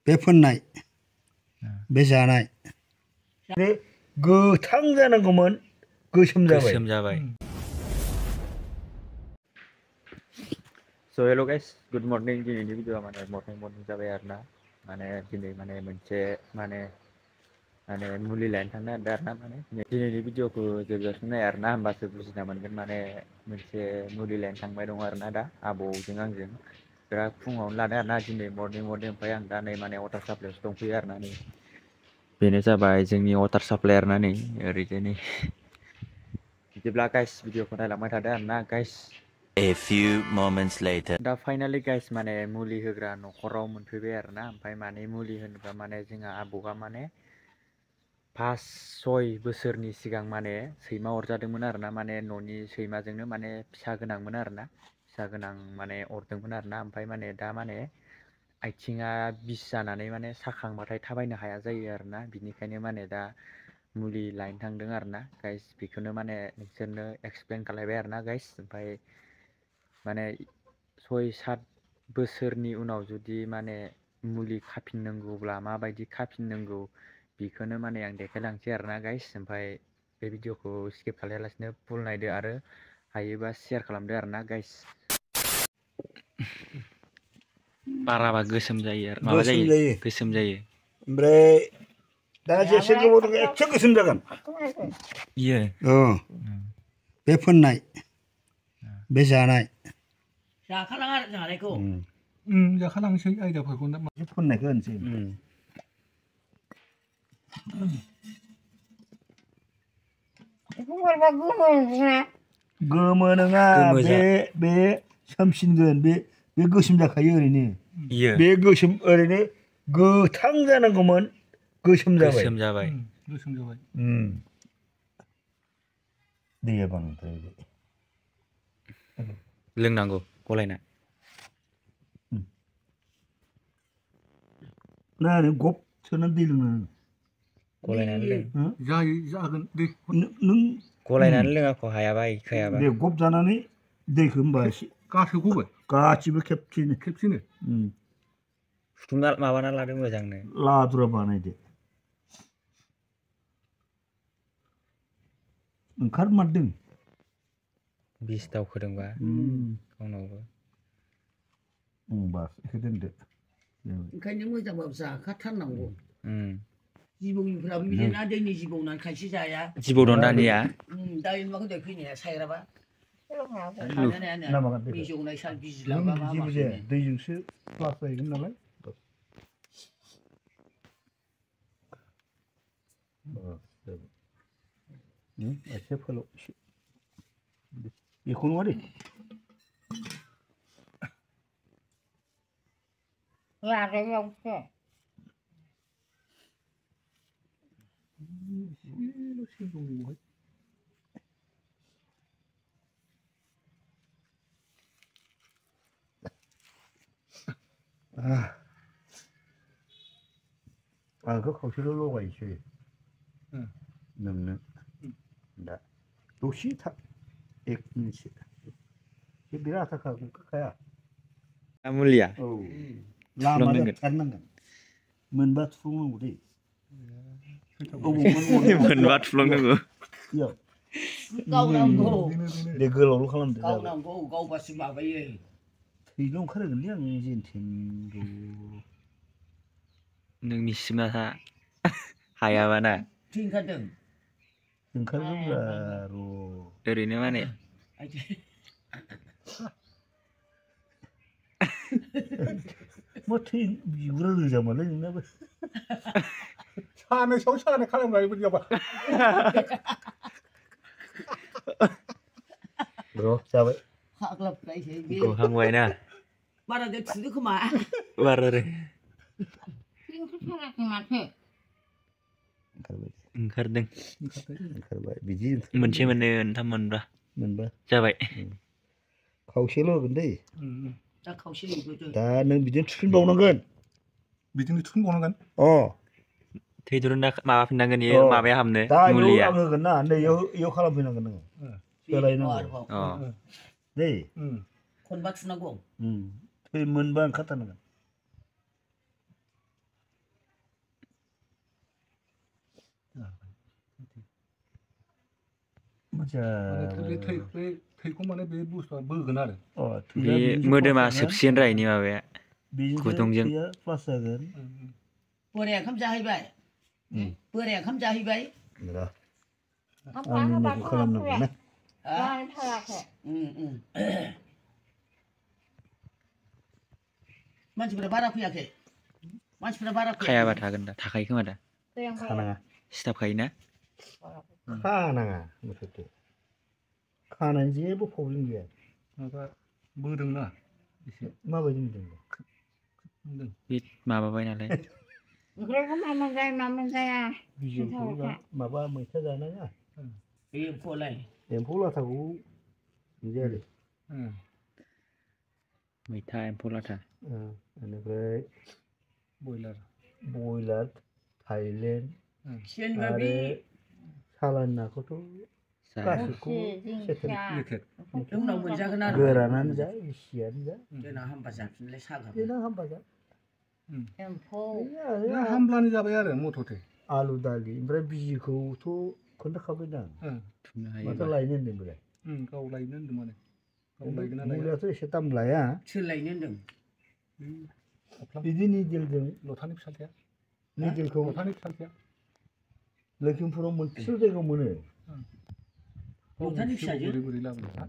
बे फोननाय बे जानाय बे गोथां जानांगौमोन गोसोम जाबाय So hello guys, good morning. Ini video morning जाबाय आरोना माने दिनै माने मोनसे माने मुलि लायनो थांनो नागिरदों आरोना माने दिनैनि भिडिअखौ जोबजासिम नाय आरोना होमबासो बुजिना मोनगोन माने मोनसे मुलि लायनो थांबाय दं आरोना दा आबौजों आंजों बिराद फुङावनो लादों आरोना दिनै मर्निं ओमफ्राय आं दा नै माने वाटार साप्लाइआवसो दंफैयो आरोना नै बेनो जाबाय जोंनि वाटार साप्लाइ आरोना नै ओरैजाय नै बिदिब्ला गाइस भिडिअखौ नायलांबाय थादो आरोना guys. A few moments later. दा फाइनाली गाइस माने मुलि होग्रा न'खराव मोनफैबाय आरोना ओमफ्राय माने मुलि होनोबा माने जोंहा आबौआ माने 5-6 बोसोरनि सिगां माने सैमा अरजादोंमोन आरोना माने न'नि सैमाजोंनो माने फिसा गोनांमोन आरोना फिसा गोनां माने अरदोंमोन आरोना ओमफ्राय माने दा माने आथिङा बिस जानानै माने साखांबाथाय थाबायनो हाया जायो आरोना बिनिखायनो माने दा मुलि लायनो थांदों आरोना गाइस बेखौनो माने नोंसोरनो एक्सप्लेन खालायबाय आरोना गाइस। ओमफ्राय माने 6-7 बोसोरनि उनाव जुदि माने मुलि खाफिननांगौब्ला माबायदि खाफिननांगौ बेखौनो माने आं देखायलांसै आरोना गाइस। ओमफ्राय बे भिडिअखौ स्किप खालायालासिनो फुल नायदो आरो हायोबा शेयार खालामदो आरोना गाइस। बाराबा गोसोम जायो आरो माबा जायो गोसोम जायो ओमफ्राय दा जेसे गोबाव दं एसे गोसोम जागोन इयो बे फोननाय बे जानाय जाखानाङा आरो जानायखौ जाखालांसै आयदाफोरखौ फोननायखौ होनसै गोमो नङा बे सोमसिनगोन बे गोसोम जाखायो ओरैनो बे गोसोम ओरैनो गोथां जानांगौमोन गोसोम जाबाय दैया बांद्राय लोंनांगौ गलायना ना गब सोनानै दै लोंनांगौ गलायनानै जागोन दै नों गलायनानै लोङाखौ हायाबा इखायाबा दे गब जानानै दैखौ होनबा एसे गासिबो खेबसेनो फुथुमना माबाना लादो मोजांनो लादुरा बानायदो ओंखारमारदों बिस दावखोदोंबा गावनावबो बास बेखौ दोनदो ओंखायनो मोजांबाबो जाखाथारनांगौ जिबौनिफ्राबो बिदिनो दैनि जिबौ होननानै खायसे जाया जिबौ दं दानिया दायो नुवाखै दे फैनाया सायग्राबा बिजौनाय साल बिजिलाबा मा दैजोंसो प्लास जाहैगोन नालाय एसे फोलाव बेखौ नङा दे लागायावसो आं बेखौ खावसेल' लगायनोसै नोंनो दा दसे था 1 मिनिटसो बे बिराद आथाखाया मुलिया औ लामाजों खारनांगोन मोनबा थुफ्लंनांगौ दै मोनबा थुफ्लंनांगौ गावनांगौ दे गोलावल' खालामदो गावनांगौ गावबासो माबायो थैल' ओंखारहोगोनलै आं जेनथेन नोंनि सिमासा हायाबा ना थै ओंखारदों ओंखारगोनब्रा र' ओरैनो माने मा थै बिगुरा रोजामालै नोंनाबो सानैसोआव सानै खालामनानै बोरै जाबा र' जाबाय गहांबायना बारा दे थुदो खोमा बारा रे माथो ओंखारबाय बिदि मोनसे मोननै मोनथाम मोनबा जाबाय खावसेल' होगोन दै दा खावसे दा नों बिदिनो थुफिनबावनांगोन थै दुरुनना माबाफिननांगोन इयो माबाया हाबनो मुलिया आं होगोन ना नै इयाव खालामफैनांगोन नोङो सोलायनांगौ दै खनबा थुनांगौ थै मोनबा ओंखारथारनांगोन मोजां बे थैखौ माने बे बुस्थुआ बोगोन आरो बे मोदोमा सोबसिगोन रा इनि माबाया गुदुंजों प्लास जागोन बोराया ओंखाम जाहैबाय बोराया ओंखाम जाहैबाय आंनि लोगो खालामनांगौ ना मानसिफोरा बारा फैयाखै मानसिफोरा बारा खायाबा थागोन दा थाखायो खोमा दा खानाङा सिथाबखायोना खानाङा मथथे खानायनि जेबो प्रब्लेम गैया माबा बोदोंना एसे माबायदि मोनदों बे माबाबाय नालाय ओंख्रिखौ मा मोनजाया बिजौखौ माबा मैथा जानाङा बे एम्फौआलाय एम्फौ लाथाखौ बिदि आरो मैथा एम्फौ लाथा बेनिफ्राय बयलार थाइलेण्ड जेनेबा बे आरो सालानि नाखौथ' गासैखौबो उनाव मोनजागोन आरो गोरानानो जा गिसियानो जा देनां हामबा जाफिनलाय सागा देनां हामबा जा एम्फौ हामब्लानो जाबाय आरो मथथे आलु दालि ओमफ्राय बिजिखौथ' खोन्थाखाबाय ना थुनो माथो हायोबा लायनो होनदों बेलाय गाव लायनो होनदों माने गाव लायगोन ना मुलियाथ' एसे दाम लाया सोलायनो होनदों बिदि निदेलजों लथानि फिसालिया निदेलखौ लथानि फिसालिया लखिमपुराव मोनसे जायगायाव मोनो लथानि फिसाजो बोरै लाबोयो